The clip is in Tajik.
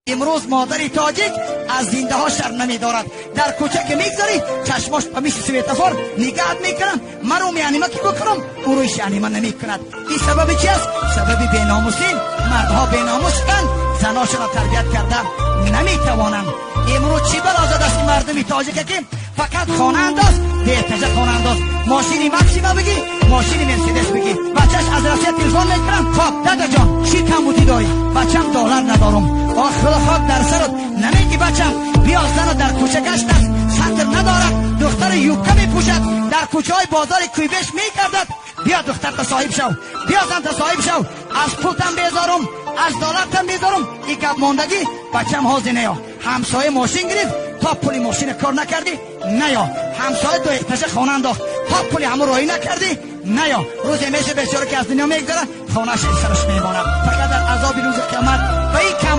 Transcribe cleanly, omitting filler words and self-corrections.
Имрӯз модари тоҷик аз зиндаҳо шарм намедорад. Дар кӯча ки мегзарӣ, чашмош ба мисли светофор нигаҳат мекунанд. Маро меанима ки бикунам, ӯ рӯи анима намекунад. Ин сабаби чи аст? Сабаби беномусӣ. Мардҳо беномус шуданд, заношонро тарбият карда наметавонанд. Имрӯз чӣ бало задааст ки мардуми тоҷика, ки фақат хонаандоз, беэтажа хонаандоз, мошини Максима бигӣ, мошини Мерседес бигӣ. Бачаш аз Россия телефон мекунам: «Хоб, дадаҷон, чӣ камбудӣ дорӣ?» «Бачам, доллар надорум». Ох, худо хок дар сарот, намегӣ, бачам, биё, зану дар кӯча гаштааст, сатр надорад, духтари юбка мепӯшад, дар кӯчаҳои бозори Куйбеш мегардад. Биё, духтарта соҳиб шав, биё, занта соҳиб шав, аз пултам безорум, аз доллартам безорум. И гап мондагӣ, бачам, ҳозир неё. Ҳамсоя мошин гирифт, то пули мошина кор накардӣ, наё. Ҳамсоя дуэтажа хона андохт, то пули ҳамон роҳӣ накардӣ, наё. Рӯзе меша, бечора ки аз дунё мегзара, хонааш сараш мемонад, фақат дар азоби рӯзи қиёмат ва ин кам.